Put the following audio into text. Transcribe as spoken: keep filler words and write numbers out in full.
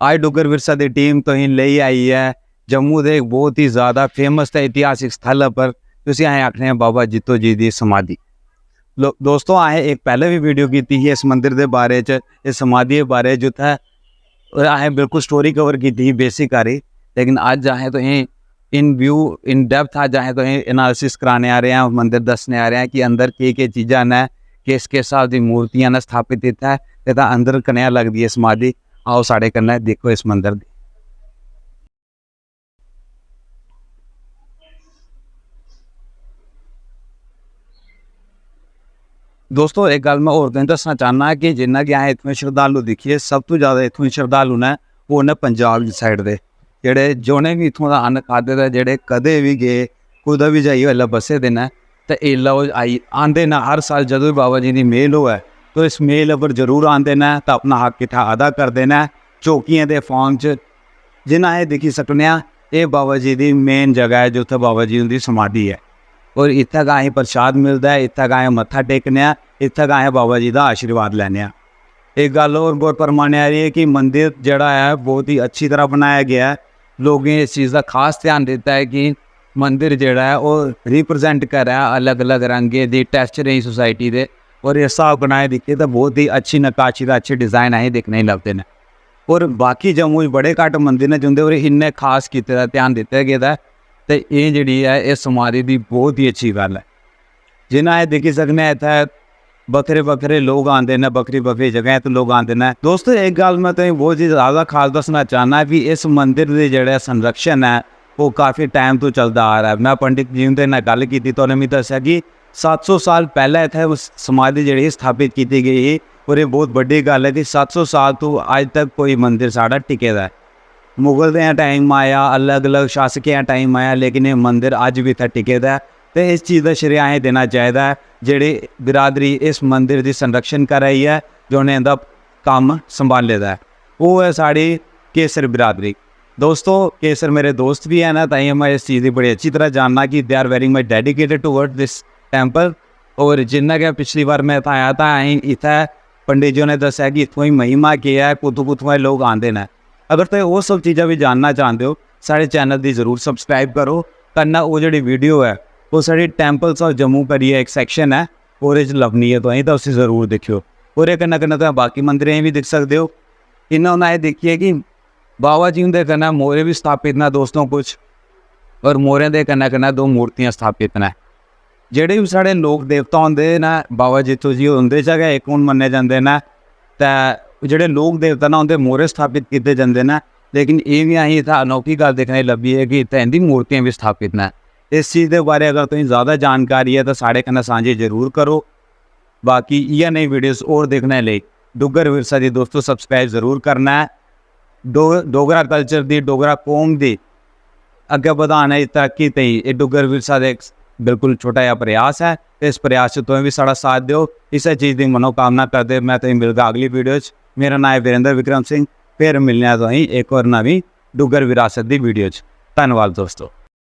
अज्ज डुग्गर विरसा दी टीम तुसें लेई आई ऐ जम्मू दे इक बहुत ही ज्यादा फेमस ते ऐतिहासिक स्थल पर, जिसी असें आखने आं बाबा जित्तो जी दी समाधि। लो-, दोस्तों, असें इक पैह्ले बी वीडियो कीती ही इस मंदिर दे बारे च, इस समाधि दे बारे च, जित्थै असें बिल्कुल स्टोरी कवर कीती ही बेसिक हारी, लेकिन अज्ज असें तुसें इन व्यू, इन डेप्थ अज्ज असें तुसें एनालिसिस कराने आ रहे आं, मंदिर दस्सने आ रहे आं कि अंदर केह् केह् चीजां न, किस किस स्हाब दी मूर्तियां न स्थापित इत्थै, ते तां अंदर कनेहा लगदी ऐ समाधि। आओ साढ़े कन्नै दिक्खो इस मंदर दी। दोस्तों, इक गल्ल मैं होर तुसें दस्सना चाहना कि जिन्ना कि असें इत्थुं श्रद्धालु दिक्खियै, सब तों ज्यादा इत्थुं श्रद्धालु न, ओह् न पंजाब दी साइड दे, जेह्ड़े, जि'नें बी इत्थुं दा अन्न खाद्धे दा, जेह्ड़े कदें बी गे, कुतै बी जाइयै, इसलै बस्से दे न, ते इसलै ओह् आई, आंदे न हर साल, जदूं बी बाबा जी दी मेल होऐ, तो इस मेल उप्पर जरूर आंदे न, ते अपना हक इत्थै अदा करदे न। चौकियें दे फार्म च, जि'यां अस दिक्खी सकने आं, एह् बाबा जी दी मेन जगह ऐ, जित्थै बाबा जी हुंदी समाधि ऐ। और इत्थै गै असें प्रसाद मिलदा ऐ, इत्थै गै असें मत्था टेकने आं, इत्थै गै असें बाबा जी दा आशीर्वाद लैने आं। इक गल्ल होर, होर परमाने आह्ली ऐ कि मंदिर जेह्ड़ा ऐ, बहुत ही अच्छी तरह बनाया गेआ ऐ। लोकें इस चीज़ दा खास ध्यान दित्ता ऐ कि मंदिर जेह्ड़ा ऐ, ओह् रिप्रजेंट करै अलग-अलग रंगें दी, टेक्सचरें दी सोसाइटी दे। और इस स्हाब कन्नै दिक्खियै ते बहुत ही अच्छी नक्काशी दा, अच्छे डिजाइन असें दिक्खने गी लभदे न। और बाकी जम्मू च बड़े घट्ट मंदिर न जिं'दे पर इन्ने खास कीते दा, ध्यान दित्ता गेदा ऐ। ते एह् जेह्ड़ी ऐ, एह् समाधि दी बहुत ही अच्छी गल्ल ऐ। जि'यां अस दिक्खी सकने आं, इत्थै बक्खरे बक्खरे लोक आंदे न, बक्खरी बक्खरी जगहें तो लोक आंदे न। दोस्तो, इक गल्ल मैं तुसें बहुत ही ज्यादा खास दस्सना चाहना कि इस मंदिर दे जेह्ड़ा संरक्षण ऐ, ओह् काफी टाइम तो चलदा आ रहा ऐ। मैं पंडित जी हुंदे नै गल्ल कीती, तो उ'नें मिगी दस्सेआ कि सत्त सौ साल पैह्लें इत्थै उस समाधि जेह्ड़ी स्थापत कीती गेई ही। और एह् बहुत बड्डी गल्ल ऐ कि सत्त सौ साल तो अज्ज तक कोई मंदिर साढ़ा टिके दा ऐ। मुगल दे टाइम आया, अलग-अलग शासकें दा टाइम आया, लेकिन एह् मंदिर अज्ज बी इत्थै टिके दा ऐ। ते इस चीज दा श्रेय असें देना चाहिदा ऐ, जेह्ड़ी बिरादरी इस मंदिर दी संरक्षण करा दी ऐ, जि'नें इं'दा कम्म संभाले दा ऐ। ओह् ऐ साढ़ी केसर बिरादरी। दोस्तो, केसर मेरे दोस्त बी हैन, ताइयें मैं इस चीज दी बड़ी अच्छी तरह जानना कि they are very much dedicated toward this temple। और जिन्ना गै पिछली बार मैं इत्थै आया, तां असें इत्थै पंडित जी होरें दस्सेआ कि इत्थुआं दी महिमा केह् ऐ, कुत्थुं कुत्थुआं दे लोक आंदे न। अगर तुस ओह् सब चीजां बी जानना चांह्दे ओ, साढ़े चैनल दी जरूर सब्सक्राइब करो। कन्नै ओह् जेह्ड़ी वीडियो ऐ, ओह् साढ़ी Temples of Jammu करियै इक सैक्शन ऐ, ओह्दे च लब्भनी ऐ तुसेंगी, तां उसी जरूर दिक्खेओ। ओह्दे कन्नै कन्नै तुस बाकी मंदरें गी बी दिक्खी सकदे ओ। इ'यां हून असें दिक्खियै कि बाबा जी हुंदे कन्नै मोरे बी स्थापत न दोस्तो कुछ, और मोरें दे कन्नै कन्नै दो मूर्तियां स्थापत न। जेह्ड़े बी साढ़े लोक देवता होंदे न, बाबा जित्तो जी उं'दे चा गै इक हून मन्ने जंदे न। ते जेह्ड़े लोक देवता न, उं'दे मोरे स्थापत कीते जंदे न। लेकिन एह् बी असें इत्थै अनोखी गल्ल दिक्खने गी लब्भी ऐ कि इत्थै इं'दी मूर्तियां बी स्थापत न। इस चीज दे बारे अगर तुसें ज्यादा जानकारी ऐ, तां साढ़े कन्नै सांझी जरूर करो। बाकी इ'यै नेही वीडियोज़ होर दिक्खने लेई डुग्गर विरसा दी दोस्तो सब्सक्राइब जरूर करना ऐ। डो-, डोगरा कल्चर दी, डोगरा कौम दी अग्गें बधाने दी तरक्की ताईं एह् डुग्गर विरसा दे इक बिल्कुल छोटा जेहा प्रयास ऐ। ते इस प्रयास च तुसें बी साढ़ा साथ देओ। इस्सै चीज दी मनोकामना करदे मैं तुसें मिलगा अगली वीडियो च। मेरा नांऽ ऐ वीरेंद्र विक्रम सिंह। फिर मिलने आं तुसें इक होर नमीं डुग्गर विरासत दी वीडियो च। धन्नवाद दोस्तो।